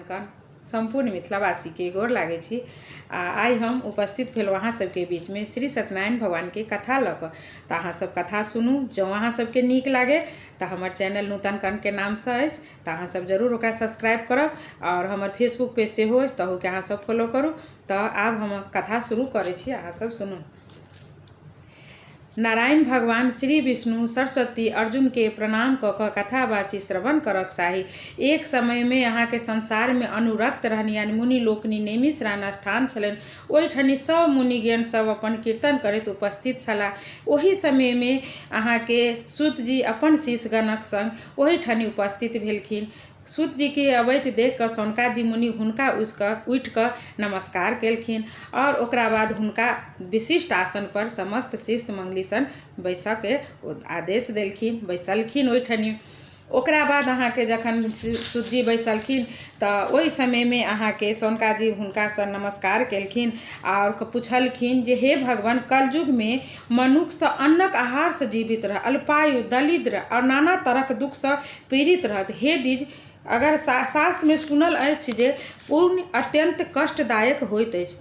कण सम्पूर्ण मिथिलावासीके गोर लागै छी। आ आइ हम उपस्थित भेलहुँ अहाँ सबके बीचमे श्री सत्यनारायण भगवानके कथा लऽ कऽ। तऽ अहाँ सब कथा सुनू, जँ अहाँ सबके नीक लागै तऽ हमर चैनल नूतन कणके नामसँ अछि, तऽ अहाँ सब जरूर ओकरा सब्सक्राइब करब आओर हमर फेसबुक पेज सेहो अछि, तहूके अहाँ सब फॉलो करू। तऽ आब हम कथा शुरू करै छी, अहाँ सब सुनू। नारायण भगवान श्री विष्णु सरस्वती अर्जुनके प्रणाम कऽ कऽ कथा वाची श्रवण करक चाही। एक समयमे अहाँके संसारमे अनुरक्त रहनि, यानि मुनि लोकनि नैमिषारण्य स्थान छलनि, ओहिठनि सभ मुनिगण सभ अपन कीर्तन करैत उपस्थित छलाह। ओहि समयमे अहाँके सूतजी अपन शिष्यगणक सङ्ग ओहिठनि उपस्थित भेलखिन। सूतजीके अबैत देखि कऽ सौनकादि मुनि हुनका उठि कऽ नमस्कार केलखिन आओर ओकरा बाद हुनका विशिष्ट आसनपर समस्त शिष्य मङ्गली सङ्ग बैसऽके आदेश देलखिन, बैसलखिन ओहिठनि। ओकरा बाद अहाँके जखन सूतजी बैसलखिन तऽ ओहि समयमे अहाँके सौनकाजी हुनकासँ नमस्कार केलखिन आओर पुछलखिन जे हे भगवान, कलयुगमे मनुष्यसँ अन्नक आहारसँ जीवित रहय, अल्पायु, दरिद्र आओर नाना तरहक दुःखसँ पीड़ित रहत। हे द्विज, अगर शास्त्रमे सुनल अछि जे पुण्य अत्यन्त कष्टदायक होइत अछि,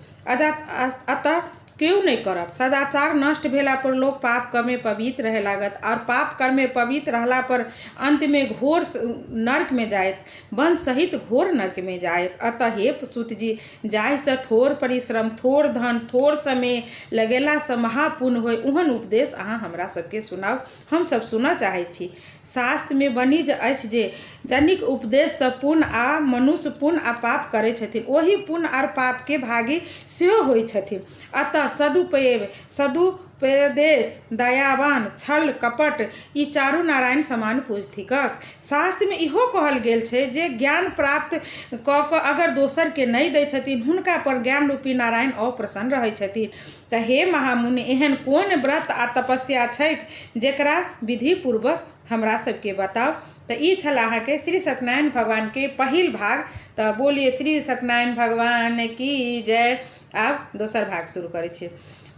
अतः केओ नहि करत। सदाचार नष्ट भेला पर लोक पाप कर्ममे पवित्र रहय लागत आओर पाप कर्ममे पवित्र रहला पर अन्तमे घोर नर्कमे जायत, वंश सहित घोर नर्कमे जायत। अतः हे सुतजी, जाहिसँ थोड़ परिश्रम, थोड़ धन, थोड़ समय लगेलासँ महापुण्य होय, ओहन उपदेश अहाँ हमरा सबके सुनाउ, हमसब सुनऽ चाहै छी। शास्त्रमे वर्णित अछि जे जनिक उपदेशसँ पुण्य आ मनुष्य पुण्य आ पाप करैत छथिन, ओहि पुण्य आर पापके भागी सेहो होइत छथिन। अतः सदुपयोग, सदुपदेश, दयावान, छल, कपट ई चारू नारायण समान पूज्य थिकक। शास्त्रमे इहो कहल गेल छै जे ज्ञान प्राप्त कऽ कऽ अगर दोसरके नहि दै छथिन, हुनका पर ज्ञान रूपी नारायण अप्रसन्न रहै छथिन। तऽ हे महामुनि, एहन कोन व्रत आ तपस्या छैक जकरा विधिपूर्वक हमरा सबके बताउ। तऽ ई छल अहाँके श्री सत्यनारायण भगवानके पहिल भाग। तऽ बोलिए श्री सत्यनारायण भगवान की जय। आब दोसर भाग शुरू करै छी।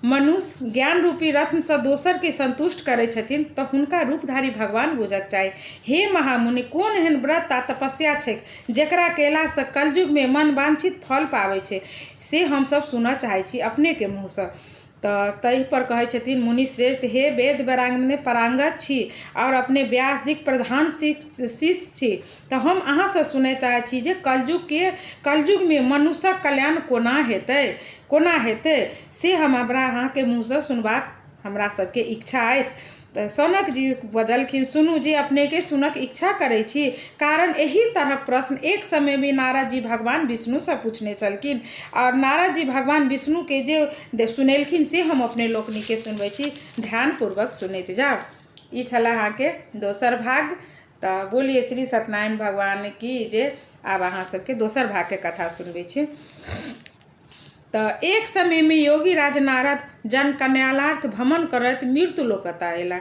मनुष्य ज्ञान रूपी रत्नसँ दोसरके सन्तुष्ट करै छथिन तऽ हुनका रूपधारी भगवान बुझक चाही। हे महामुनि, कोन एहन व्रत आ तपस्या छैक जकरा कयलासँ कलयुगमे मनवांछित फल पाबै छै, से हमसभ सुनऽ चाहै छी अपनेके मुँहसँ। तऽ ताहिपर कहै छथिन मुनि श्रेष्ठ, हे वेद वेदाङ्गमे पारङ्गत छी आओर अपने व्यासजीक प्रधान शिष्य छी, तऽ हम अहाँसँ सुनय चाहै छी जे कलयुगके कलयुगमे मनुष्यक कल्याण कोना हेतै, कोना हेतै, से हम हमरा अहाँके मुँहसँ सुनबाक हमरा सबके इच्छा अछि। तऽ सौनक जी बजलखिन, सुनू जे अपनेके सुनक इच्छा करै छी, कारण एहि तरहक प्रश्न एक समयमे नारद जी भगवान विष्णुसँ पुछने छलखिन आओर नारद जी भगवान विष्णुके जे सुनेलखिन से हम अपने लोकनिके सुनबै छी, ध्यानपूर्वक सुनैत जाउ। ई छलए अहाँके दोसर भाग। तऽ बोलिए श्री सत्यनारायण भगवान की जे। आब अहाँ सबके दोसर भागके कथा सुनबै छी। तऽ एक समयमे योगी राज नारद जन कल्याणार्थ भ्रमण करैत मृत्यु लोक एतऽ अयला।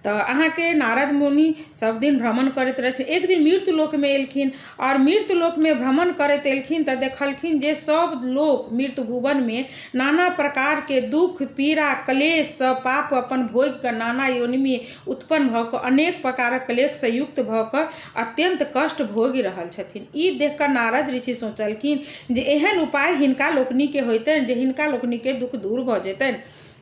तऽ अहाँके नारद मुनि सब दिन भ्रमण करैत रहै छै। एक दिन मृत्यु लोकमे एलखिन आओर मृत्यु लोकमे भ्रमण करैत एलखिन तऽ देखलखिन जे सब लोक मृत्यु भुवनमे नाना प्रकारके दुःख पीड़ा क्लेशसँ पाप अपन भोगिकऽ नाना योनिमे उत्पन्न भऽ कऽ अनेक प्रकारक क्लेशसँ युक्त भऽ कऽ अत्यन्त कष्ट भोगि रहल छथिन। ई देखि कऽ नारद ऋषि सोचलखिन जे एहन उपाय हिनका लोकनिके होइतनि जे हिनका लोकनिके दुःख दूर भऽ जेतनि।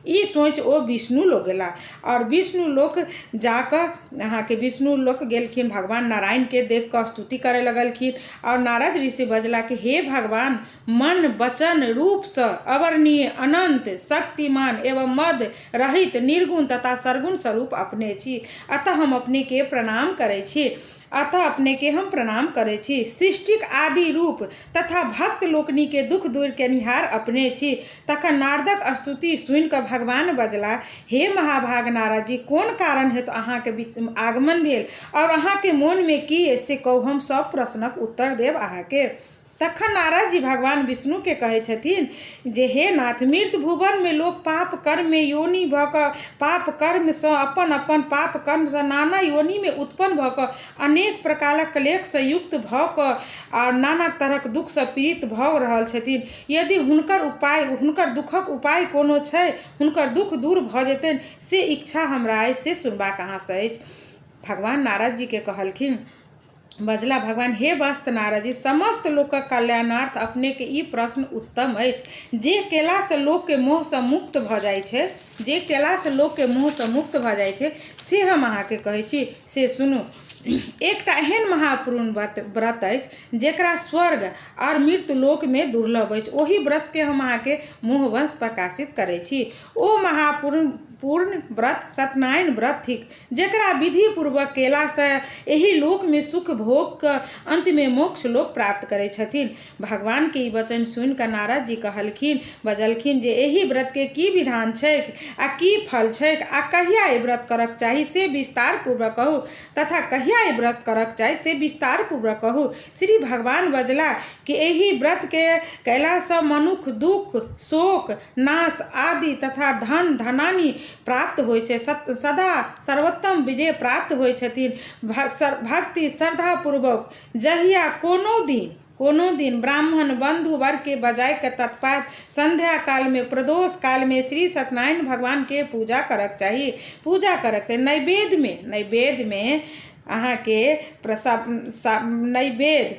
ई सोचि ओ विष्णु लोक गेलाह आओर विष्णु लोक जा कऽ अहाँके विष्णु लोक गेलखिन, भगवान नारायणके देखि कऽ स्तुति करय लगलखिन आओर नारद ऋषि बजलाह कि हे भगवान, मन वचन रूपसँ अवर्णनीय अनन्त शक्तिमान एवं मद रहित निर्गुण तथा सर्गुण स्वरूप अपने छी, अतः हम अपनेके प्रणाम करै छी। अतः अपनेके हम प्रणाम करै छी। सृष्टिक आदि रूप तथा भक्त लोकनिके दुख दूर केनिहार अपने छी। तखन नारदक स्तुति सुनि कऽ भगवान बजलाह, हे महाभाग नारद जी, कोन कारण हेतु अहाँके बीच आगमन भेल आओर अहाँके मोनमे की अछि से कहू, हम सभ प्रश्नक उत्तर देब अहाँके। तखन नारद जी भगवान विष्णुकेँ कहै छथिन जे हे नाथ, मृत भुवनमे लोक पाप कर्ममे योनि भऽ कऽ पाप कर्मसँ अपन अपन पाप कर्मसँ नाना योनिमे उत्पन्न भऽ कऽ अनेक प्रकारक क्लेशसँ युक्त भऽ कऽ आओर नाना तरहक दुःखसँ पीड़ित भऽ रहल छथिन। यदि हुनकर उपाय हुनकर दुःखक उपाय कोनो छै, हुनकर दुःख दूर भऽ जेतनि से इच्छा हमरा अछि, से सुनबाक अहाँसँ अछि। भगवान नारद जीकेँ कहलखिन। बजला भगवान, हे वस्त नारद जी, समस्त लोकक कल्याणार्थ अपनेके ई प्रश्न उत्तम अछि। जे केलासँ लोकके मोहसँ मुक्त भऽ जाइ छै, जे केलासँ लोकके मोहसँ मुक्त भऽ जाइ छै, से हम अहाँके कहै छी, से सुनू। एकटा एहन महापूर्ण व्रत अछि जकरा स्वर्ग आओर मृत्यु लोकमे दुर्लभ अछि। ओहि व्रतके हम अहाँके मोहवश प्रकाशित करै छी। ओ महापूर्ण पूर्ण व्रत सत्यनारायण व्रत थिक, जकरा विधिपूर्वक केलासँ एहि लोकमे सुख भोग कऽ अन्तमे मोक्ष लोक प्राप्त करै छथिन। भगवानके ई वचन सुनि कऽ नारद जी कहलखिन, बजलखिन जे एहि व्रतके की विधान छैक आ की फल छैक आ कहिया ई व्रत करक चाही से विस्तारपूर्वक कहू, तथा कहिया ई व्रत करक चाही से विस्तारपूर्वक कहू। श्री भगवान बजला कि एहि व्रतके कयलासँ मनुख दुःख, शोक, नाश आदि तथा धन धनानि प्राप्त होइ छै, सदा सर्वोत्तम विजय प्राप्त होइ छथिन। भक्ति श्रद्धापूर्वक जहिया कोनो दिन, कोनो दिन ब्राह्मण बन्धु वर्गके बजाय कऽ तत्काल संध्या कालमे, प्रदोष कालमे श्री सत्यनारायण भगवानके पूजा करक चाही, पूजा करक चाही। नैवेद्यमे, नैवेद्यमे अहाँके नैवेद्य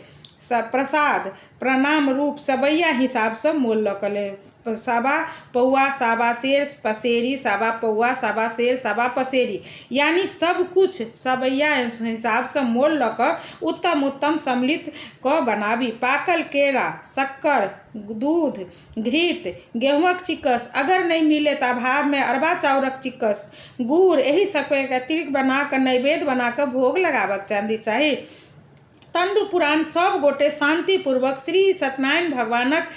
प्रसाद प्रणाम रूप सबैया हिसाबसँ मोल लऽ कऽ ले सवा पौआ, सवा सेर पसेरी, सवा पौआ, सवा सेर, सवा पसेरी, यानि सब किछु सबैया हिसाबसँ मोल लऽ कऽ उत्तम उत्तम सम्मिलित कऽ बनाबी। पाकल केरा, शक्कर, दूध, घृत, गेहूँक चिक्कस, अगर नहि मिले तऽ अभावमे अरबा चाउरक चिक्कस, गुड़, एहि सबके एकत्रित बना कऽ नैवेद्य बना कऽ भोग लगाबक चाही। तन्दु पुराण सभ गोटे शान्तिपूर्वक श्री सत्यनारायण भगवानक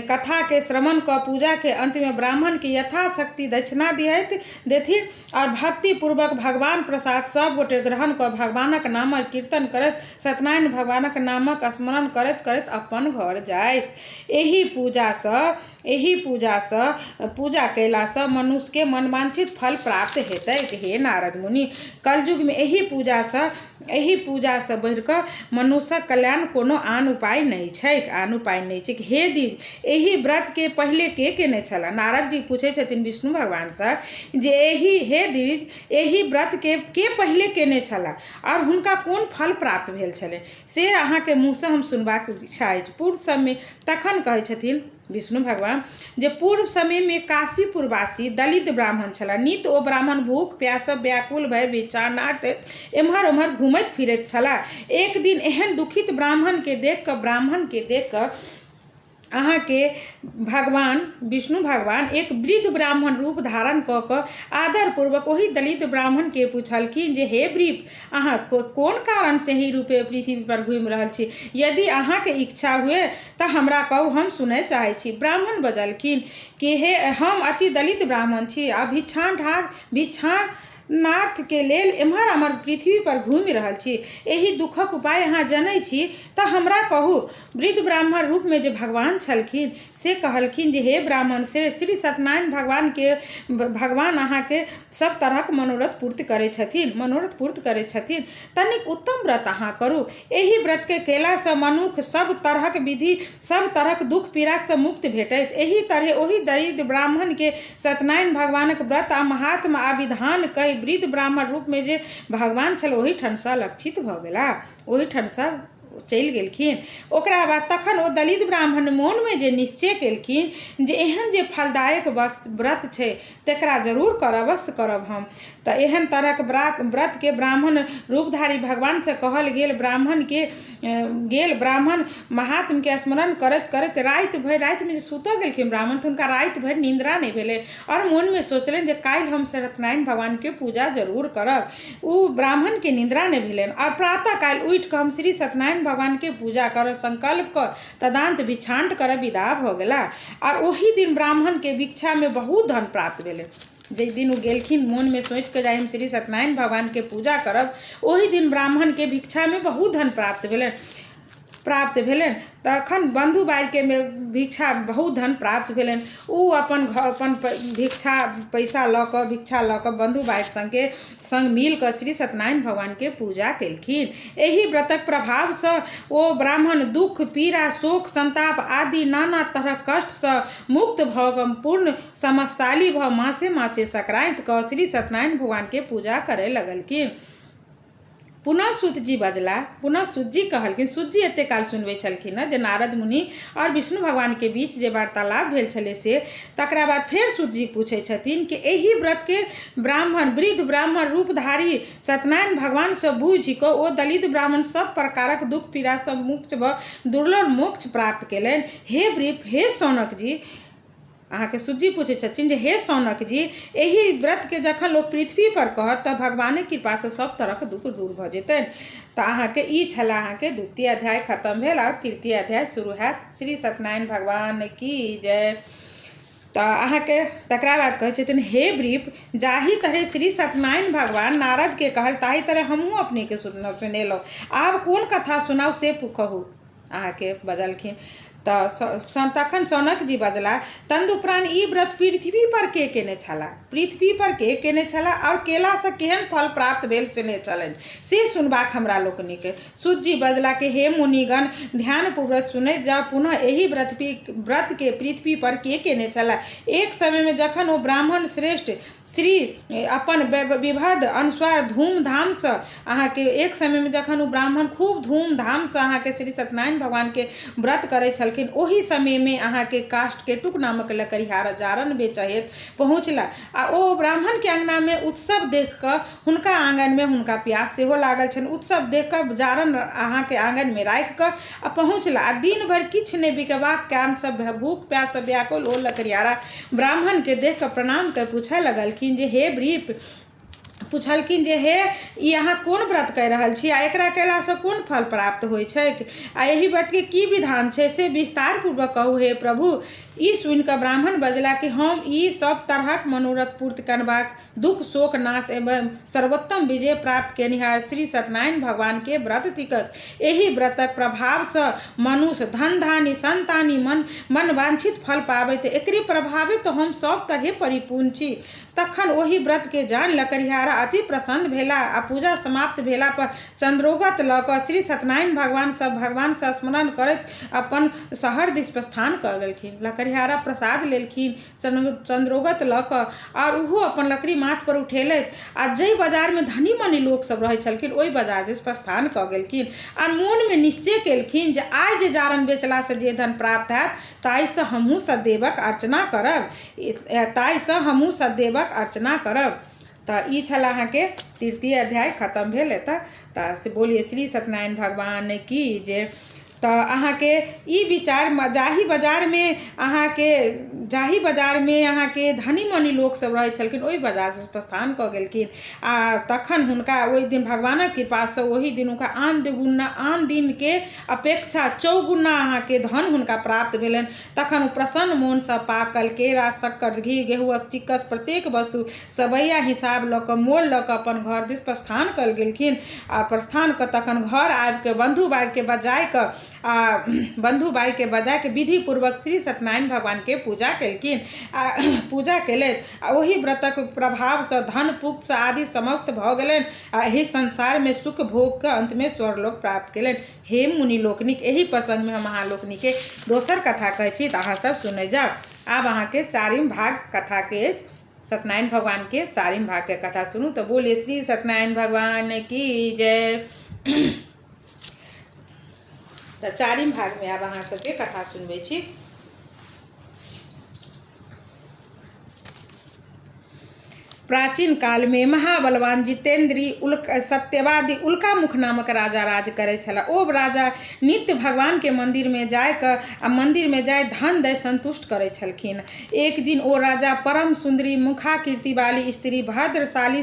कथाके श्रवण कऽ पूजाके अन्तमे ब्राह्मणके यथाशक्ति दक्षिणा दिहथि देथिन आओर भक्तिपूर्वक भगवान प्रसाद सभ गोटे ग्रहण कऽ भगवानक नामक कीर्तन करैत सत्यनारायण भगवानक नामक स्मरण करैत करैत अपन घर जाथि। एहि पूजासँ, एहि पूजासँ, पूजा कयलासँ मनुष्यके मनवाञ्छित फल प्राप्त हेतैक। हे नारद मुनि, कलयुगमे एहि पूजासँ, एहि पूजासँ बढ़ि कऽ मनुष्यक कल्याण कोनो आन उपाय नहि छैक, आन उपाय नहि छैक। हे द्विज, एहि व्रतके पहिले के केने छलाह? नारद जी पूछै छथिन विष्णु भगवानसँ जे एहि, हे द्विज, एहि व्रतके के पहिले केने छलाह आओर हुनका कोन फल प्राप्त भेल छलनि, से अहाँके मुँहसँ हम सुनबाक इच्छा अछि। पूर्व समय तखन कहै छथिन विष्णु भगवान जे पूर्व समयमे काशीपुरवासी दलित ब्राह्मण छलाह। नित ओ ब्राह्मण भूख प्याससँ व्याकुल भए भिक्षाटनार्थ एम्हर ओम्हर घूमैत फिरैत छलाह। एक दिन एहन दुखित ब्राह्मणके देख कऽ, ब्राह्मणके देख कऽ अहाँके भगवान विष्णु भगवान एक वृद्ध ब्राह्मण रूप धारण कऽ कऽ आदरपूर्वक ओहि दलित ब्राह्मणके पुछलखिन जे हे वृद्ध, अहाँ कोन कारणसँ एहि रूपे पृथ्वीपर घूमि रहल छी? यदि अहाँके इच्छा हुए तऽ हमरा कहू, हम सुनय चाहै छी। ब्राह्मण बजलखिन कि हे, हम अति दलित ब्राह्मण छी आ भिक्षाटनार्थके लेल एम्हर आम्हर पृथ्वीपर घूमि रहल छी। एहि दुःखक उपाय अहाँ जनै छी तऽ हमरा कहू। वृद्ध ब्राह्मण रूपमे जे भगवान छलखिन से कहलखिन जे हे ब्राह्मण, से श्री सत्यनारायण भगवानके भगवान अहाँके सब तरहक मनोरथ पूर्ति करै छथिन, मनोरथ पूर्ति करै छथिन। तनिक उत्तम व्रत अहाँ करू। एहि व्रतके कयलासँ मनुख सब तरहक विधि, सब तरहक दुःख पीड़ासँ मुक्त भेटैत। एहि तरहे ओहि दरिद्र ब्राह्मणके सत्यनारायण भगवानक व्रत आ महात्म आ विधान कहि वृद्ध ब्राह्मण रूपमे जे भगवान छल ओहिठामसँ अलक्षित भऽ गेलाह, ओहिठामसँ चलि गेलखिन। ओकरा बाद तखन ओ दलित ब्राह्मण मोनमे जे निश्चय केलखिन जे एहन जे फलदायक व्रत छै तकरा जरूर करब, अवश्य करब हम। तऽ एहन तरहक व्रतके ब्राह्मण रूपधारी भगवानसँ कहल गेल ब्राह्मणके गेल ब्राह्मण महात्मके स्मरण करैत करैत राति भरि, रातिमे जे सुतऽ गेलखिन ब्राह्मण तऽ हुनका राति भरि निन्द्रा नहि भेलनि आओर मोनमे सोचलनि जे काल्हि हम सत्यनारायण भगवानके पूजा जरूर करब। ओ ब्राह्मणके निन्द्रा नहि भेलनि आओर प्रातः काल उठि कऽ हम श्री सत्यनारायण भगवानके पूजा करब संकल्प कऽ तदन्त भिक्षाटन करऽ विदा भऽ गेला आओर ओहि दिन ब्राह्मणके भिक्षामे बहुत धन प्राप्त भेलनि। जाहि दिन ओ गेलखिन मोनमे सोचि कऽ जे आइ हम श्री सत्यनारायण भगवानके पूजा करब, ओहि दिन ब्राह्मणके भिक्षामे बहुत धन प्राप्त भेलनि, प्राप्त भेलनि। तखन बन्धु बारिके भिक्षा बहुत धन प्राप्त भेलनि। ओ अपन घर, अपन भिक्षा पैसा लऽ कऽ, भिक्षा लऽ कऽ बन्धु बारि सङ्गे सङ्ग मिल कऽ श्री सत्यनारायण भगवानके पूजा केलखिन। एहि व्रतक प्रभावसँ ओ ब्राह्मण दुःख, पीड़ा, शोक, सन्ताप आदि नाना तरहक कष्टसँ मुक्त भऽ कऽ पूर्ण समस्ताली भऽ मासे मासे संक्रान्ति कऽ श्री सत्यनारायण भगवानके पूजा करय लगलखिन। पुनः सूतजी बजला, पुनः सूतजी कहलखिन, सूतजी एते काल सुनबै छलखिन हँ जे नारद मुनि आओर विष्णु भगवानके बीच जे वार्तालाप भेल छलै से। तकरा बाद फेर सूतजी पूछै छथिन कि एहि व्रतके ब्राह्मण, वृद्ध ब्राह्मण रूपधारी सत्यनारायण भगवानसँ बूझि कऽ ओ दलित ब्राह्मण सब प्रकारक दुःख पीड़ासँ मुक्त भऽ दुर्लभ मोक्ष प्राप्त केलनि। हे वृप, हे सौनक जी, अहाँके सूतजी पूछै छथिन जे हे सौनक जी, एहि व्रतके जखन लोक पृथ्वीपर कहत तऽ भगवानक कृपासँ सब तरहक दुःख दूर भऽ जेतनि। तऽ अहाँके ई छलए अहाँके द्वितीय अध्याय खतम भेल आओर तृतीय अध्याय शुरू हैत। श्री सत्यनारायण भगवान की जय। तऽ अहाँके तकरा बाद कहै छथिन हे वृप, जाहि तरहे श्री सत्यनारायण भगवान नारदके कहल ताहि तरहे हमहूँ अपनेके सुनेलहुँ। आब कोन कथा सुनाउ से कहू। अहाँके बजलखिन तऽ तखन सौनक जी बजला, तदुपरान्त ई व्रत पृथ्वीपर के केने छलाह, पृथ्वीपर के केने छलाह आओर केलासँ केहन फल प्राप्त भेल सुने छलनि से सुनबाक हमरा लोकनिके। सूत जी बजला कि हे मुनिगण, ध्यानपूर्वक सुनैत जाउ। पुनः एहि व्रतके पृथ्वीपर के केने छलाह। एक समयमे जखन ओ ब्राह्मण श्रेष्ठ श्री अपन विभद अनुसार धूमधामसँ अहाँके एक समयमे जखन ओ ब्राह्मण खूब धूमधामसँ अहाँके श्री सत्यनारायण भगवानके व्रत करै छलखिन, ओहि समयमे अहाँके काष्ठकेतुक नामक लकड़िहार जारन बेचऽ हेतु पहुँचला आ ओ ब्राह्मणके अङ्गनामे उत्सव देख कऽ हुनका आङ्गनमे हुनका प्यास सेहो लागल छनि। उत्सव देख कऽ जारन अहाँके आङ्गनमे राखि कऽ आ पहुँचला आ दिन भरि किछु नहि बिकेबाक कारणसँ भूख प्याससँ व्याकुल ओ लकड़िहारा ब्राह्मणके देख कऽ प्रणाम कऽ पूछऽ लगलखिन जे हे वृप, पुछलखिन जे हे, ई अहाँ कोन व्रत कऽ रहल छी आ एकरा कयलासँ कोन फल प्राप्त होइत छैक आ एहि व्रतके की विधान छै से विस्तारपूर्वक कहू हे प्रभु। ई सुनि कऽ ब्राह्मण बजला कि हम ई सभ तरहक मनोरथ पूर्ति करबाक, दुःख शोक नाश एवं सर्वोत्तम विजय प्राप्त केनिहार श्री सत्यनारायण भगवानके व्रत थिकक। एहि व्रतक प्रभावसँ मनुष्य धन धान्य संतानी मन मनवांछित फल पाबैत। एकरे प्रभावे तऽ हम सभ तरहे परिपूर्ण छी। तखन ओहि व्रतके जानि लकड़िहारा अति प्रसन्न भेला आ पूजा समाप्त भेला पर चन्द्रोगत लऽ कऽ श्री सत्यनारायण भगवान सभ भगवानसँ स्मरण करैत अपन शहर दिस प्रस्थान कऽ गेलखिन। लकड़िहारा प्रसाद लेलखिन चन्द्रोगत लऽ कऽ आओर ओहो अपन लकड़ी माथपर उठेलथि आ जाहि बाजारमे धनी मनी लोकसभ रहै छलखिन ओहि बाजार दिस प्रस्थान कऽ गेलखिन आ मोनमे निश्चय केलखिन जे आइ जे जारनि बेचलासँ जे धन प्राप्त हैत ताहिसँ हमहूँ सदेवक अर्चना करब, ताहिसँ हमहूँ सदेवक अर्चना करब। तऽ ई छल अहाँके तृतीय अध्याय खतम भेल एतऽ। तऽ से बोलिए श्री सत्यनारायण भगवान की जय। तऽ अहाँके ई विचार जाहि बाजारमे अहाँके जाहि बाजारमे अहाँके धनी मनी लोकसभ रहै छलखिन ओहि बाजारसँ प्रस्थान कऽ गेलखिन आ तखन हुनका ओहि दिन भगवानक कृपासँ ओहि दिन हुनका आन दुगुना आन दिनके अपेक्षा चौगुना अहाँके धन हुनका प्राप्त भेलनि। तखन ओ प्रसन्न मोनसँ पाकल केरा, शक्कर, घी, गेहूँक चिक्कस प्रत्येक वस्तु सबैया हिसाब लऽ कऽ मोल लऽ कऽ अपन घर दिस प्रस्थान कऽ गेलखिन आ प्रस्थान कऽ तखन घर आबिके बन्धु भाइके बजाय कऽ आ बन्धु भाइके बजाय कऽ विधिपूर्वक श्री सत्यनारायण भगवानके पूजा केलखिन आ पूजा केलथि आ ओहि व्रतक प्रभावसँ धन पुत्र आदि समाप्त भऽ गेलनि आ एहि संसारमे सुख भोगके अन्तमे स्वर्गलोक प्राप्त केलनि। हे मुनि लोकनिक, एहि प्रसङ्गमे हम अहाँ लोकनिके दोसर कथा कहै छी तऽ अहाँ सब सुनै जाउ। आब अहाँके चारिम भाग कथाके अछि, सत्यनारायण भगवानके चारिम भागके कथा सुनू। तऽ बोलिए श्री सत्यनारायण भगवान की जय। तऽ चारिम भागमे आब अहाँ सबके कथा सुनबै छी। प्राचीन कालमे महाबलवान जितेन्द्री उल्क सत्यवादी उल्कामुख नामक राजा राज करै छलाह। ओ राजा नित्य भगवानके मन्दिरमे जाय कऽ आ मन्दिरमे जाय धन दय सन्तुष्ट करै छलखिन। एक दिन ओ राजा परम सुन्दरी मुखाकृति वाली स्त्री भद्रशाली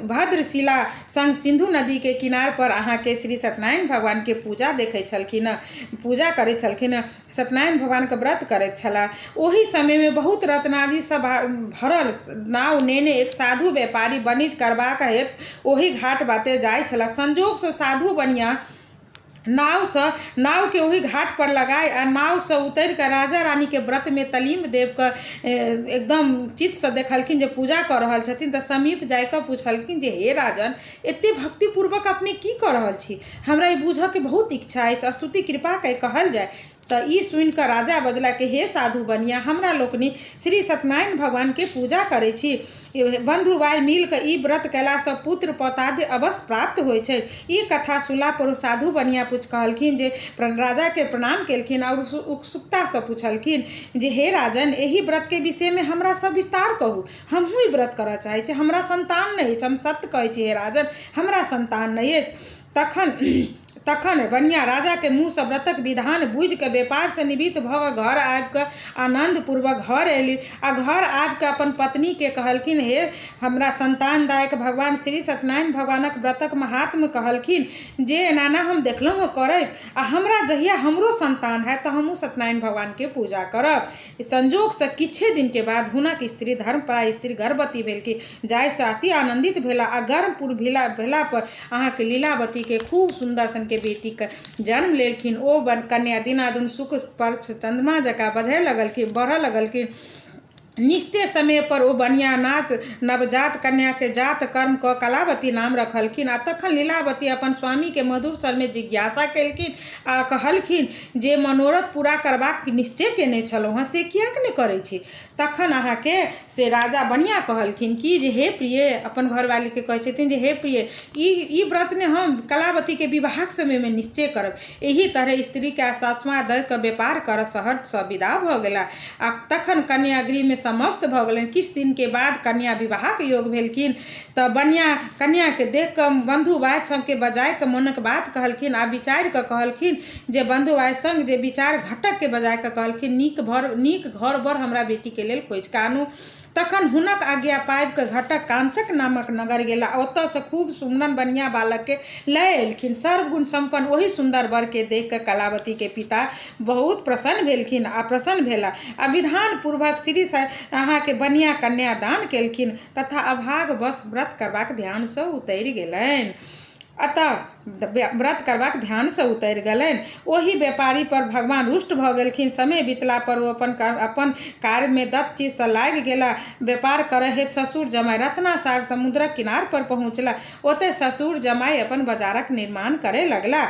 भद्रशिला संग सिन्धु नदीके किनार पर अहाँके श्री सत्यनारायण भगवानके पूजा देखै छलखिन, पूजा करै छलखिन, सत्यनारायण भगवानके व्रत करैत छलाह। ओहि समयमे बहुत रत्नादि सब भरल नाव नेने एक साधु व्यापारी वणिज करबाक हेतु ओहि घाट बाटे जाइ छलाह। संजोगसँ साधु बनिया नावसँ नावके ओहि घाट पर लगाय आ नावसँ उतरि कऽ राजा रानीके व्रतमे तलीम देव कऽ एकदम चित्तसँ देखलखिन जे पूजा कऽ रहल छथिन, तऽ समीप जाय कऽ पुछलखिन जे हे राजन, एते भक्तिपूर्वक अपने की कऽ रहल छी? हमरा ई बूझऽके बहुत इच्छा अछि। स्तुति कृपा कऽ कहल जाय। तऽ ई सुनि कऽ राजा बजला कि हे साधु बनिआ, हमरा लोकनि श्री सत्यनारायण भगवानके पूजा करै छी। बन्धु भाइ मिल कऽ ई व्रत कयलासँ पुत्र पौताद्य अवश्य प्राप्त होइ छै। ई कथा सुनला पर ओ साधु बनिआ पूछ कहलखिन जे राजाके प्रणाम केलखिन आओर उत्सुकतासँ पुछलखिन जे हे राजन, एहि व्रतके विषयमे हमरा सब विस्तार कहू। हमहूँ ई व्रत करऽ चाहै छी। हमरा सन्तान नहि अछि। हम सत्य कहै छी हे राजन, हमरा सन्तान नहि अछि। तखन बनिआ राजाके मुँहसँ व्रतक विधान बुझिकऽ व्यापारसँ निवृत्त भऽ कऽ घर आबिकऽ आनन्दपूर्वक घर अयली आ घर आबिकऽ अपन पत्नीके कहलखिन, हे हमरा सन्तानदायक भगवान श्री सत्यनारायण भगवानक व्रतक महात्म्य कहलखिन जे एना एना हम देखलहुँ हँ करैत आ हमरा जहिया हमरो सन्तान हैत तऽ हमहूँ सत्यनारायण भगवानके पूजा करब। संजोगसँ किछे दिनके बाद हुनक स्त्री धर्मपरायण स्त्री गर्भवती भेलखिन, जाहिसँ अति आनन्दित भेला आ गर्भपूर्ण भेलापर अहाँके लीलावतीके खूब सुन्दर सनके बेटीके जन्म लेलखिन। ओ कन्या दिनादिन सुख पर्ष चन्द्रमा जकाँ बढ़य लगलखिन बढ़ऽ लगलखिन। निश्चित समयपर ओ बनिआ नाच नवजात कन्याके जात कर्म कऽ कलावती नाम रखलखिन आ तखन लीलावती अपन स्वामीके मधुर स्वरमे जिज्ञासा केलखिन आ कहलखिन जे मनोरथ पूरा करबाक निश्चय कयने छलहुँ हँ से किएक नहि करै छी? तखन अहाँके से राजा बनिआ कहलखिन कि जे हे प्रिय, अपन घरवालीके कहै छथिन जे हे प्रिय, ई ई व्रत ने हम कलावतीके विवाहक समयमे निश्चय करब। एहि तरहे स्त्रीके आश्वासन दऽ कऽ व्यापार करऽ शहरसँ विदा भऽ गेला आ तखन कन्या गृहमे समस्त भऽ गेलनि। किछु दिनके बाद कन्या विवाहक योग भेलखिन तऽ बनिआ कन्याके देख कऽ बन्धु भाइ सभके बजाय कऽ मोनक बात कहलखिन आ विचारि कऽ कहलखिन जे बन्धु भाइ सङ्ग जे विचार घटकके बजाय कऽ कहलखिन, नीक भर नीक घर बर हमरा बेटीके लेल खोजि कऽ आनू। तखन हुनक आज्ञा पाबि कऽ घटक काञ्चक नामक नगर गेला। ओतयसँ खूब सुन्दर बनिआ बालकके लय एलखिन। सर्वगुण सम्पन्न ओहि सुन्दर वरके देखि कऽ कलावतीके पिता बहुत प्रसन्न भेलखिन आ प्रसन्न भेला आ विधानपूर्वक श्री अहाँके बनिआ कन्यादान केलखिन तथा अभागवश व्रत करबाक ध्यानसँ उतरि गेलनि। अतः व्रत करबाक ध्यानसँ उतरि गेलनि। ओहि व्यापारीपर भगवान रुष्ट भऽ गेलखिन। समय बितलापर ओ अपन अपन कार्यमे दत्त चीजसँ लागि गेला। व्यापार करय हेतु ससुर जमाय रत्नासागर समुद्रक किनारपर पहुँचला। ओतय ससुर जमाय अपन बाजारक निर्माण करय लगला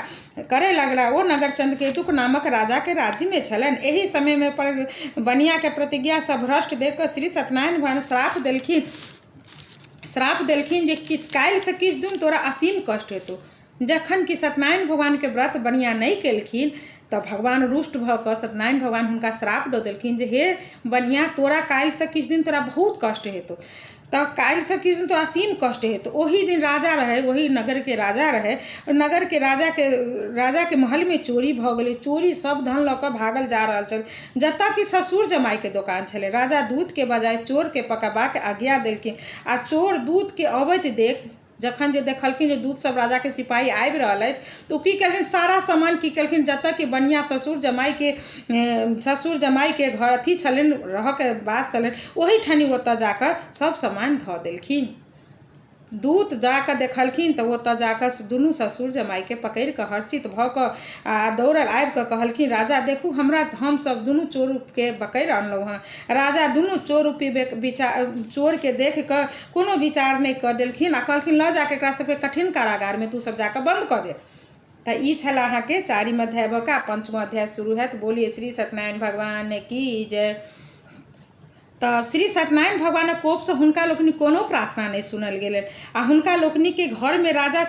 करय लगला। ओ नगर चन्द्रकेतुक नामक राजाके राज्यमे छलनि। एहि समयमे बनियाके प्रतिज्ञासँ भ्रष्ट देख कऽ श्री सत्यनारायण भगवान श्राप देलखिन। श्राप देलखिन जे किछु काल्हिसँ किछु दिन तोरा असीम कष्ट हेतौ। जखन कि सत्यनारायण भगवानके व्रत बनिआ नहि केलखिन तऽ भगवान रुष्ट भऽ कऽ सत्यनारायण भगवान हुनका श्राप दऽ देलखिन जे हे बनिआ, तोरा काल्हिसँ किछु दिन तोरा बहुत कष्ट हेतौ। तऽ काल्हिसँ किछु दिन तोरा असीम कष्ट हेतौ। ओही दिन राजा रहै, ओही नगरके राजा रहै। नगरके राजाके राजाके महलमे चोरी भऽ गेलै। चोरी सभ धन लऽ कऽ भागल जा रहल छल, जतऽ कि ससुर जमाइके दोकान छलै। राजा दूतके बजाय चोरके पकड़बाक आज्ञा देलखिन आ चोर दूतके अबैत देख जखन जे देखलखिन जे दूत सब राजाके सिपाही आबि रहल अछि, तऽ ओ की केलखिन, सारा सामान की केलखिन, जतऽ कि बनिआ ससुर जमाइके घर अथी छलनि, रहऽके वास छलनि, ओहिठाम ओतऽ जाकऽ सब सामान धऽ देलखिन। दूत जा कऽ देखलखिन तऽ ओतऽ जा कऽ दुनू ससुर जमाइके पकड़ि कऽ हर्षित भऽ कऽ आ दौड़ल आबि कऽ कहलखिन, राजा देखू, हमरा हमसभ दुनू चोरके पकड़ि अनलहुँ हँ। राजा दुनू चोर रूपी विचार चोरके देख कऽ कोनो विचार नहि कऽ देलखिन आ कहलखिन, लऽ जाकऽ एकरा सभके कठिन कारागारमे तू सभ जाकऽ बन्द कऽ दे। तऽ ई छल अहाँके चारिम अध्याय भऽ कऽ पंचम अध्याय शुरू हैत। बोलिए श्री सत्यनारायण भगवान की जय। तऽ श्री सत्यनारायण भगवानक कोपसँ हुनका लोकनिक कोनो प्रार्थना नहि सुनल गेलनि आ हुनका लोकनिके घरमे राजा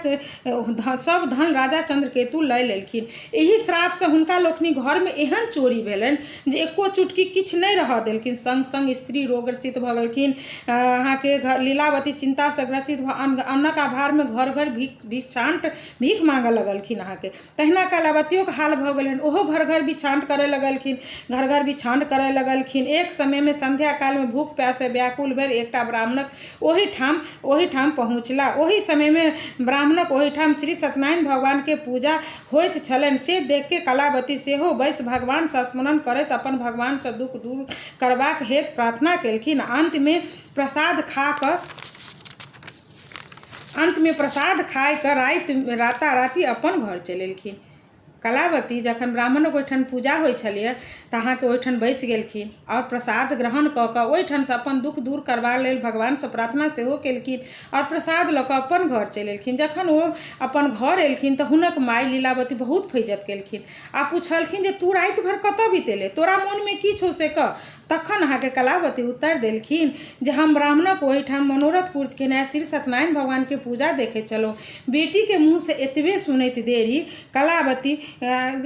सभ धन राजा चन्द्रकेतु लय लेलखिन। एहि श्रापसँ हुनका लोकनिक घरमे एहन चोरी भेलनि जे एको चुटकी किछु नहि रहऽ देलखिन। सङ्ग सङ्ग स्त्री रोगग्रसित भऽ गेलखिन। अहाँके लीलावती चिन्तासँ ग्रसित भऽ अन्नक अभावमे घर घर भीख भिक्षान्त भीख माँगऽ लगलखिन अहाँके। तहिना कलावतियोके हाल भऽ गेलनि, ओहो घर घर भिक्षान्त करय लगलखिन, घर घर भिक्षान्त करय लगलखिन। एक समयमे सन्ध्या कालमे भूख प्याससँ व्याकुल भेल एकटा ब्राह्मणक ओहिठाम ओहिठाम पहुँचला। ओहि समयमे ब्राह्मणक ओहिठाम श्री सत्यनारायण भगवानके पूजा होइत छलनि। से देखिके कलावती सेहो बैसि भगवानसँ स्मरण करैत अपन भगवानसँ दुःख दूर करबाक हेतु प्रार्थना केलखिन। अन्तमे प्रसाद खा कऽ अन्तमे प्रसाद खाइके राति राताराति अपन घर चलि एलखिन। कलावती जखन ब्राह्मणक ओहिठाम पूजा होइ छलैए तऽ अहाँके ओहिठाम बैसि गेलखिन आओर प्रसाद ग्रहण कऽ कऽ ओहिठामसँ अपन दुःख दूर करबा लेल भगवानसँ प्रार्थना सेहो केलखिन आओर प्रसाद लऽ कऽ अपन घर चलि एलखिन। जखन ओ अपन घर एलखिन तऽ हुनक माय लीलावती बहुत फैजत केलखिन आ पुछलखिन जे तू राति भरि कतऽ बितेले, तोरा मोनमे की छौ से कह। तखन अहाँके कलावती उत्तर देलखिन जे हम ब्राह्मणक ओहिठाम मनोरथ पूर्ति केने श्री सत्यनारायण भगवानके पूजा देखैत छलहुँ। बेटीके मुँहसँ एतबे सुनैत देरी कलावती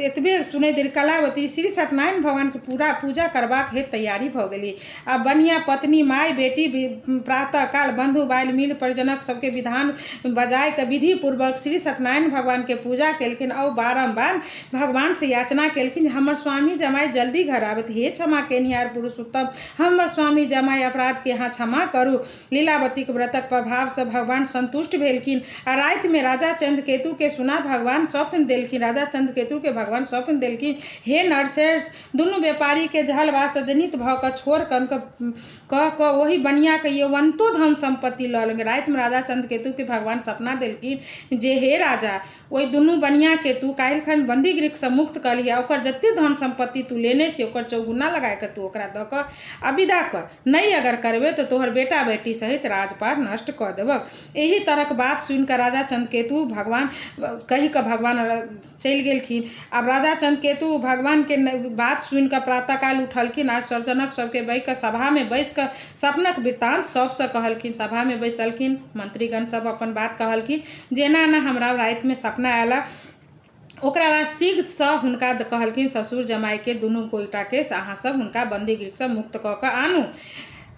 एतबे सुनैत देरी कलावती श्री सत्यनारायण भगवानके पूरा पूजा करबाक हेतु तैयारी भऽ गेली आ बनिया पत्नी माय बेटी प्रातः काल बन्धु बालि मिल परिजनक सबके विधान बजाय कऽ विधिपूर्वक श्री सत्यनारायण भगवानके पूजा केलखिन आओर बारम्बार भगवानसँ याचना केलखिन जे हमर स्वामी जमाय जल्दी घर आबथि। हे क्षमा केनिहार पुरुषोत्तम, हमर स्वामी जमाय अपराधके अहाँ क्षमा करू। लीलावतीक व्रतक प्रभावसँ भगवान सन्तुष्ट भेलखिन आ रातिमे राजा चन्द्रकेतुके सुना भगवान स्वप्न देलखिन। राजा चन्द्रकेतुके भगवान स्वप्न देलखिन, हे नरश्रेष्ठ, दुनू व्यापारीके जहलवाससँ जनित भऽ कऽ छोड़ कऽ कऽ ओहि बनियाके यौवनतो धन सम्पत्ति लऽ लेलखिन। रातिमे राजा चन्द्रकेतुके भगवान सपना देलखिन जे हे राजा, ओहि दुनू बनियाके तू काल्हिखन बन्दीगृहसँ मुक्त कऽ लिहऽ, ओकर जतेक धन सम्पत्ति तू लेने छी ओकर चौगुना लगाए कऽ तू ओकरा दऽ कऽ आ विदा कर। नहि अगर करबे तऽ तोहर बेटा बेटी सहित राजपाट नष्ट कऽ देबक। एहि तरहक बात सुनि कऽ राजा चन्द्रकेतु भगवान कहि कऽ भगवान चलि गेलखिन। आब राजा चन्द्रकेतु भगवानके बात सुनि कऽ प्रातःकाल उठलखिन आ स्वजनक सबके बहि कऽ सभामे बैसि कऽ सपनक वृत्तान्त सबसँ कहलखिन। सभामे बैसलखिन मंत्रीगण सब अपन बात कहलखिन जे एना एना हमरा रातिमे सपना आयल। ओकरा बाद शीघ्रसँ हुनका कहलखिन ससुर जमाइके दुनू गोटाके से अहाँ सब हुनका बन्दीगृहसँ मुक्त कऽ कऽ आनू।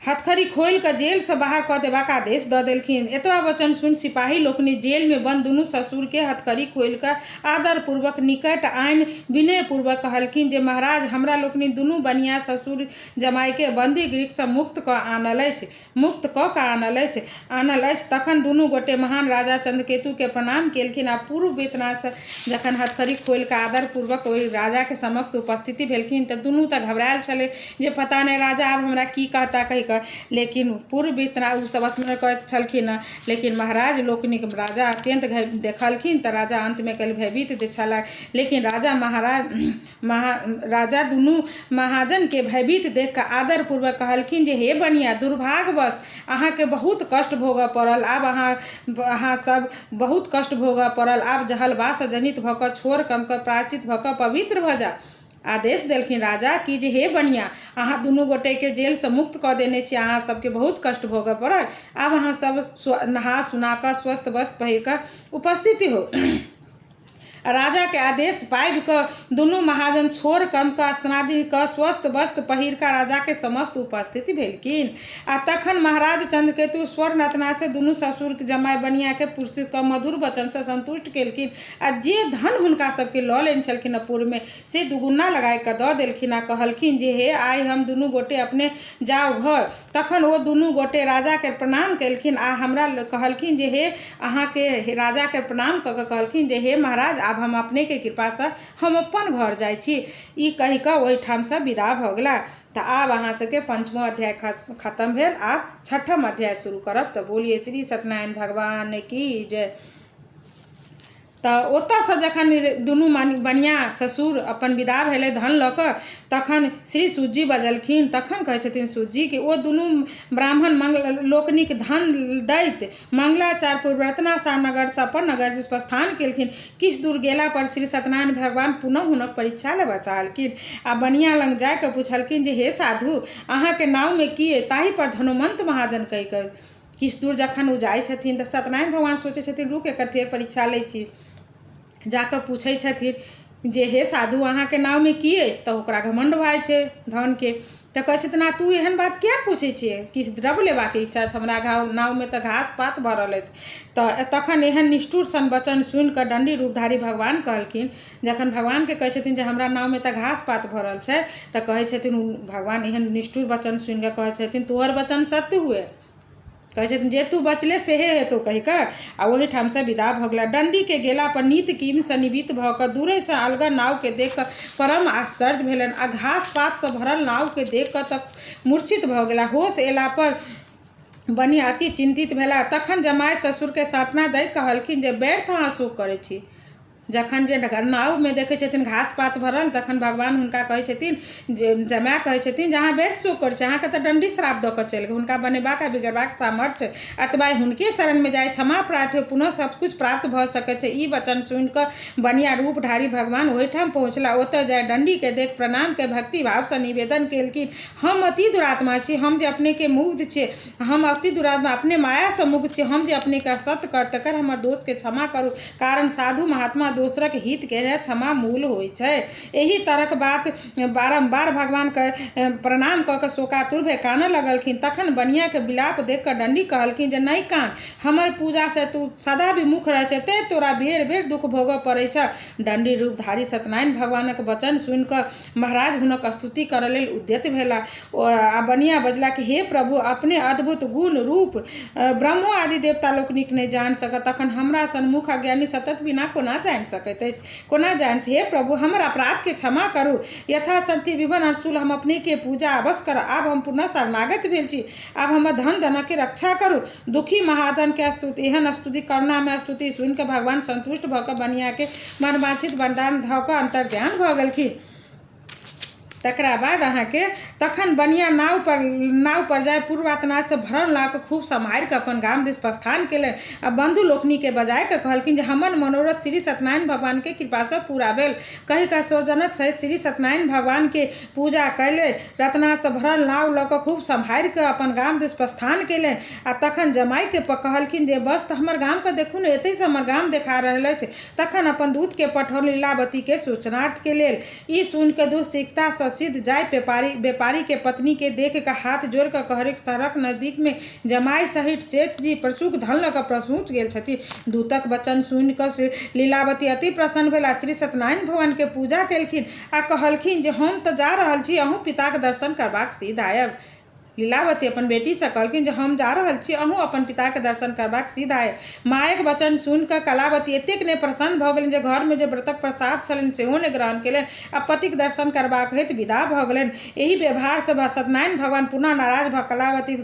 हथकड़ी खोलि कऽ जेलसँ बाहर कऽ देबाक आदेश दऽ देलखिन। एतबा वचन सुनि सिपाही लोकनि जेलमे बन्द दुनू ससुरके हथकड़ी खोलि कऽ आदरपूर्वक निकट आनि विनयपूर्वक कहलखिन जे महाराज, हमरा लोकनि दुनू बनिया ससुर जमाइके बन्दीगृहसँ मुक्त कऽ आनल अछि। मुक्त कऽ कऽ आनल अछि आनल अछि। तखन दुनू गोटे महान राजा चन्द्रकेतुकेँ प्रणाम केलखिन आ पूर्व वेतनासँ जखन हथकड़ी खोलि कऽ आदरपूर्वक ओहि राजाके समक्ष उपस्थिति भेलखिन तऽ दुनू तऽ घबरायल छलै जे पता नहि राजा आब हमरा की कहता कहि कऽ, लेकिन पूर्व वेतना ओ सब स्मरण करैत छलखिन हँ। लेकिन महाराज लोकनिक राजा अत्यन्त देखलखिन तऽ राजा अन्तमे कहल भयभीत जे छलाह, लेकिन राजा महाराज महा राजा दुनू महाजनके भयभीत देखि कऽ आदरपूर्वक कहलखिन जे हे बनिआ, दुर्भाग्यवश अहाँके बहुत कष्ट भोगऽ पड़ल। आब अहाँ अहाँ सब बहुत कष्ट भोगऽ पड़ल। आब जहलवाससँ जनित भऽ कऽ छोड़ कम कऽ प्रायश्चित भऽ कऽ पवित्र भऽ जाउ। आदेश देलखिन राजा कि जे हे बनिआ, अहाँ दुनू गोटेके जेलसँ मुक्त कऽ देने छी। अहाँ सबके बहुत कष्ट भोगऽ पड़ल। आब अहाँ सब नहा सुना कऽ स्वस्थ वस्त्र पहिर कऽ उपस्थित होउ। राजाके आदेश पाबि कऽ दुनू महाजन छोड़ कम कऽ स्नानादि कऽ स्वस्थ वस्त्र पहिर कऽ राजाके समस्त उपस्थित भेलखिन। आ तखन महाराज चन्द्रकेतु स्वर्ण रत्नासँ दुनू ससुरके जमाय बनियाके पुरस्कृत कऽ मधुर वचनसँ सन्तुष्ट केलखिन आ जे धन हुनका सबके लऽ लेने छलखिन हँ पूर्वमे से दुगुना लगाए कऽ दऽ देलखिन आ कहलखिन जे हे आइ हम दुनू गोटे अपने जाउ घर। तखन ओ दुनू गोटे राजाके प्रणाम केलखिन आ हमरा कहलखिन जे हे अहाँके राजाके प्रणाम कऽ कऽ कहलखिन जे हे महाराज, आब हम अपनेके कृपासँ हम अपन घर जाइ छी। ई कहि कऽ ओहिठामसँ विदा भऽ गेला। तऽ आब अहाँ सबके पंचमो अध्याय खतम भेल। आब छठम अध्याय शुरू करब। तऽ बोलिए श्री सत्यनारायण भगवान की जय। तऽ ओतऽसँ जखन दुनू बनिआ ससुर अपन विदा भेलै धन लऽ कऽ तखन श्री सूतजी बजलखिन। तखन कहै छथिन सूतजी कि ओ दुनू ब्राह्मण मंगल लोकनिक धन दैत मंगलाचार पूर्व रत्नासार नगरसँ अपन नगर दिस प्रस्थान केलखिन। किछु दूर गेलापर श्री सत्यनारायण भगवान पुनः हुनक परीक्षा लेबऽ चाहलखिन आ बनिआ लग जा कऽ पुछलखिन जे हे साधु, अहाँके नावमे की अइ? ताहिपर धनवन्त महाजन कहि कऽ किछु दूर जखन ओ जाइ छथिन तऽ सत्यनारायण भगवान सोचै छथिन रुक एकर फेर परीक्षा लै छी। जाकऽ पूछै छथिन जे हे साधु, अहाँके नावमे की अछि? तऽ ओकरा घमण्ड भऽ जाइ छै धनके। तऽ कहै छथिन आ तू एहन बात किया पूछै छियै? किछु द्रव्य लेबाके इच्छा अछि? हमरा नावमे तऽ घास पात भरल अछि। तऽ तखन एहन निष्ठुर सन वचन सुनि कऽ दण्डी रूपधारी भगवान कहलखिन, जखन भगवानके कहै छथिन जे हमरा नावमे तऽ घास पात भरल छै, तऽ कहै छथिन भगवान एहन निष्ठुर वचन सुनि कऽ कहै छथिन तोहर वचन सत्य हुए। कहै छथिन जे तू बचले सेहे हेतौ कहि कऽ आ ओहिठामसँ विदा भऽ गेला। डण्डीके गेलापर नित्य कीमसँ निवृत्त भऽ कऽ दूरेसँ अलगल नावके देख कऽ परम आश्चर्य भेलनि आ घास पातसँ भरल नावके देख कऽ तऽ मूर्छित भऽ गेला। होश अयलापर बनिया अति चिन्तित भेला। तखन जमाय ससुरके सान्त्वना दैत कहलखिन जे व्यर्थ अहाँ शोक करै छी। जखन जे नावमे देखै छथिन घास पात भरल, तखन भगवान हुनका कहै छथिन जे जमाए कहै छथिन जे अहाँ व्यर्थ शोक करै छी, अहाँके तऽ डण्डी श्राप दऽ कऽ चलि गेल, हुनका बनेबाक आ बिगड़बाक सामर्थ्य अतबा हुनके शरणमे जाइ क्षमा प्राप्त हो, पुनः सब किछु प्राप्त भऽ सकै छै। ई वचन सुनि कऽ बनिया रूपधारी भगवान ओहिठाम पहुँचला। ओतऽ जाय डण्डीके देख प्रणाम कऽ भक्ति भावसँ निवेदन केलखिन, हम अति दुरात्मा छी, हम जे अपनेके मुग्ध छी, हम अति दुरात्मा अपने मायासँ मुग्ध छी, हम जे अपनेके असत्य कहब तकर हमर दोषके क्षमा करू, कारण साधु महात्मा दोसरक हित केने क्षमा मूल होइ छै। एहि तरहक बात बारम्बार भगवानके प्रणाम कऽ कऽ शोकातुर भए कानऽ लगलखिन। तखन बनियाके विलाप देख कऽ डण्डी कहलखिन जे नहि कान, हमर पूजासँ तू सदा विमुख रहै छै, तेँ तोरा बेर बेर दुःख भोगऽ पड़ै छह। डण्डी रूपधारी सत्यनारायण भगवानक वचन सुनि कऽ महाराज हुनक स्तुति करऽ लेल उद्यत भेला। आ बनिया बजला कि हे प्रभु, अपने अद्भुत गुण रूप ब्रह्मो आदि देवता लोकनिक नहि जानि सकत, तखन हमरा सन मुख अज्ञानी सतत बिना कोना जानि सकैत अछि, कोना जानि? हे प्रभु, हमर अपराधके क्षमा करू। यथाशक्ति विभिन्न अंशुल हम अपनेके पूजा अवश्य करब। आब हम पुनः शरणागत भेल छी, आब हमर धन धनके रक्षा करू। दुखी महाजनके स्तुति, एहन स्तुति करुणामय स्तुति सुनि कऽ भगवान सन्तुष्ट भऽ कऽ बनियाके मनवांछित वरदान धऽ कऽ अन्तर्ध्यान भऽ गेलखिन। तकरा बाद अहाँके तखन बनिया नावपर जाय पूर्वातनादसँ भरल नावके खूब सम्हारि कऽ अपन गाम दिस प्रस्थान केलनि आ बन्धु लोकनिके बजाय कऽ कहलखिन जे हमर मनोरथ श्री सत्यनारायण भगवानके कृपासँ पूरा भेल। कहि कऽ स्वजनक सहित श्री सत्यनारायण भगवानके पूजा कयलनि। रत्नासँ भरल नाव लऽ कऽ खूब सम्हारि कऽ अपन गाम दिस प्रस्थान केलनि आ तखन जमाइके कहलखिन जे बस तऽ हमर गामके देखू ने, एतहिसँ हमर गाम देखा रहल अछि। तखन अपन दूतके पठौलनि लीलावतीके सूचनार्थके लेल। ई सुनि कऽ दूत सीतासँ सिद्ध जाय व्यापारीके पत्नीके देख कऽ हाथ जोड़ि कऽ कहलक, शहरक नजदीकमे जमाय सहित सेठजी प्रचुर धन लऽ कऽ पहुँच गेल छथि। दूतक वचन सुनि कऽ लीलावती अति प्रसन्न भेला। श्री सत्यनारायण भगवानके पूजा केलखिन आ कहलखिन जे हम तऽ जा रहल छी, अहूँ पिताक दर्शन करबाक सिद्ध आयब। लीलावती अपन बेटीसँ कहलखिन जे हम जा रहल छी, अहूँ अपन पिताके दर्शन करबाक सिद्ध आयब। मायक वचन सुनि कऽ कलावती एतेक ने प्रसन्न भऽ गेलनि जे घरमे जे व्रतक प्रसाद छलनि सेहो नहि ग्रहण केलनि आ पतिक दर्शन करबाक हेतु विदा भऽ गेलनि। एहि व्यवहारसँ सत्यनारायण भगवान पुनः नाराज भऽ कलावती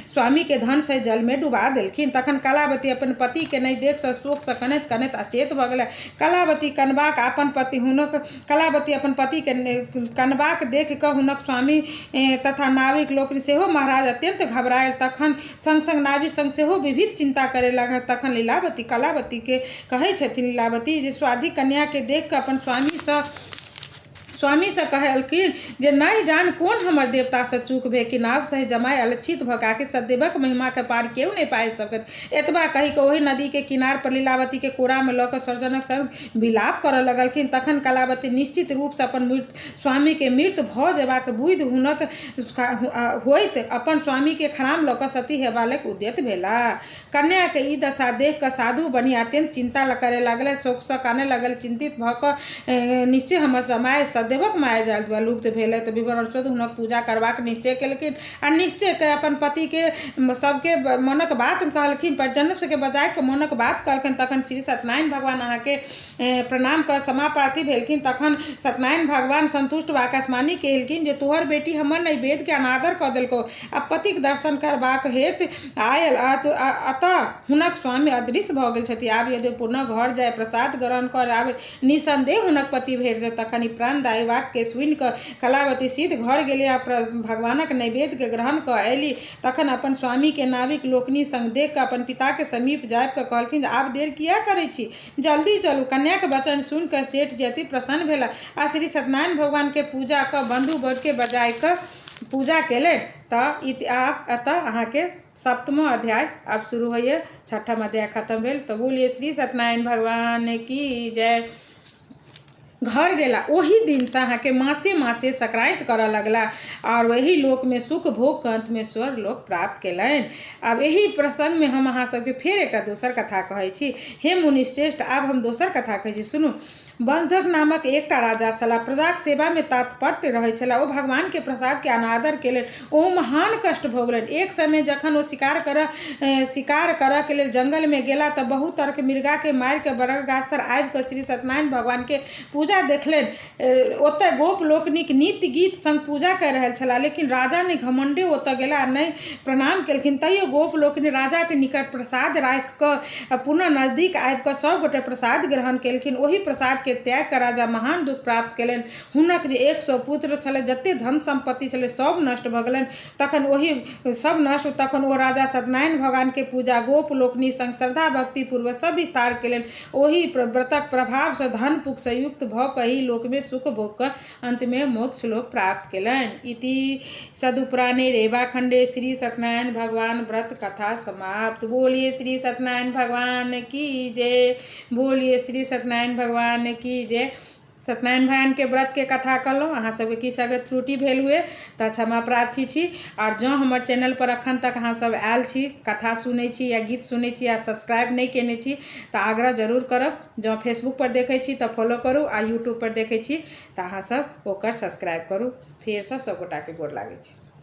स्वामीके धनसँ जलमे डुबा देलखिन। तखन कलावती अपन पतिके नहि देख शोकसँ कनैत कनैत अचेत भऽ गेला। कलावती कनबाक अपन पति हुनक कलावती अपन पतिके कनबाक देखि कऽ हुनक स्वामी तथा नाविक लोकनि सेहो महाराज अत्यन्त घबरायल। तखन सङ्ग सङ्ग नाविक सङ्ग सेहो विविध चिन्ता करय लागल। तखन लीलावती कलावतीके कहै छथिन लीलावती जे स्वाधि कन्याके देखि कऽ अपन स्वामीसँ कहलखिन जे नहि जान कोन हमर देवतासँ चूक भेल कि नाव सहित जमाय अलक्षित भऽ कऽ आखिर सदैवक महिमाके पार केओ नहि पाबि सकैत। एतबा कहि कऽ ओहि नदीके किनार पर लीलावतीके कोरामे लऽ कऽ सर्जनक संग विलाप करऽ लगलखिन। तखन कलावती निश्चित रूपसँ अपन मृत स्वामीके मृत भऽ जेबाक बुधि हुनक होइत अपन स्वामीके खराम लऽ कऽ सती हेबा लेल उद्यत भेलाह। कन्याके ई दशा देखि कऽ साधु बनि अत्यन्त चिन्ता करय लागल, शोकसँ कानय लागल। चिन्तित भऽ कऽ निश्चय हमर समय सदैवक माया जाल लुप्त भेल तऽ विवरण हुनक पूजा करबाक निश्चय केलखिन आ निश्चय कऽ अपन पतिके सबके मनक बात कहलखिन, परिजन सबके बजाय कऽ मनक बात कहलखिन। तखन श्री सत्यनारायण भगवान अहाँके प्रणाम कऽ समाप्रार्थी भेलखिन। तखन सत्यनारायण भगवान सन्तुष्ट भऽ आकाशवाणी केलखिन जे तोहर बेटी हमर नैवेद्यके अनादर कऽ देलकौ आ पतिक दर्शन करबाक हेतु आयल, अतः हुनक स्वामी अदृश्य भऽ गेल छथि। आब यदि पुनः घर जाय प्रसाद ग्रहण कर आब निसन्देह हुनक पति भेट जायत। तखन ई प्राणदायी वाक्यके सुनि कऽ कलावती सिद्ध घर गेली आ भगवानक नैवेद्यके ग्रहण कऽ अयली। तखन अपन स्वामीके नाविक लोकनि सङ्ग देख कऽ अपन पिताके समीप जाबि कऽ कहलखिन जे आब देर किएक करै छी, जल्दी चलू। कन्याक वचन सुनि कऽ सेठ जी अति प्रसन्न भेला आ श्री सत्यनारायण भगवानके पूजा कऽ बन्धु वर्गके बजाय कऽ पूजा केलनि। तऽ आब एतऽ अहाँके सप्तमो अध्याय आब शुरू होइए, छठम अध्याय खतम भेल। तऽ बोलिए श्री सत्यनारायण भगवान की जय। घर गेला ओहि दिनसँ अहाँके मासे मासे संक्रान्ति करऽ लगला आओर एहि लोकमे सुख भोग कऽ अन्तमे स्वर्ग लोक प्राप्त केलनि। आब एहि प्रसङ्गमे हम अहाँ सबके फेर एकटा दोसर कथा कहै छी। हे मुनिश्रेष्ठ, आब हम दोसर कथा कहै छी, सुनू। वंशधर नामक एकटा राजा छलाह। प्रजाक सेवामे तत्पर रहैत छलाह। ओ भगवानके प्रसादके अनादर केलनि। ओ महान कष्ट भोगलनि। एक समय जखन ओ शिकार करऽ शिकार करऽके लेल जङ्गलमे गेला तऽ बहुत तरहके मृगाके मारिके बड़क गाछ तर आबिकऽ श्री सत्यनारायण भगवानके पूजा देखलनि। ओतऽ गोप लोकनिक नृत्य गीत सङ्ग पूजा कऽ रहल छलाह, लेकिन राजा नहि घमण्डे ओतऽ गेला, नहि प्रणाम केलखिन। तैयो गोप लोकनि राजाके निकट प्रसाद राखि कऽ पुनः नजदीक आबि कऽ सभगोटे प्रसाद ग्रहण केलखिन। ओहि प्रसादके त्याग कऽ राजा महान दुःख प्राप्त केलनि। हुनक जे 100 पुत्र छलै, जते धन सम्पत्ति छलै, सभ नष्ट भऽ गेलनि। तखन ओहि सभ नष्ट तखन ओ राजा सत्यनारायण भगवानके पूजा गोप लोकनि सङ्ग श्रद्धा भक्ति पूर्वक सभ विस्तार केलनि। ओहि व्रतक प्रभावसँ धन पुखसँ युक्त भऽ कऽ एहि लोकमे सुख भोग कऽ अन्तमे मोक्ष लोक प्राप्त केलनि। इति सदुपुराणे रेवाखण्डे श्री सत्यनारायण भगवान व्रत कथा समाप्त। बोलिए श्री सत्यनारायण भगवान की जय, बोलिए श्री सत्यनारायण भगवान की जय। सत्यनारायण भगवानके व्रतके कथा कहलहुँ। अहाँ सबके किछु अगर त्रुटि भेल हुए तऽ क्षमा प्रार्थी छी। आओर जँ हमर चैनलपर अखन तक अहाँ सब आयल छी, कथा सुनै छी या गीत सुनै छी आ सब्सक्राइब नहि केने छी तऽ आग्रह जरूर करब, जँ फेसबुकपर देखै छी तऽ फॉलो करू आ यूट्यूबपर देखै छी तऽ अहाँ सब ओकर सब्सक्राइब करू। फेरसँ सब गोटाके गोर लागै छी।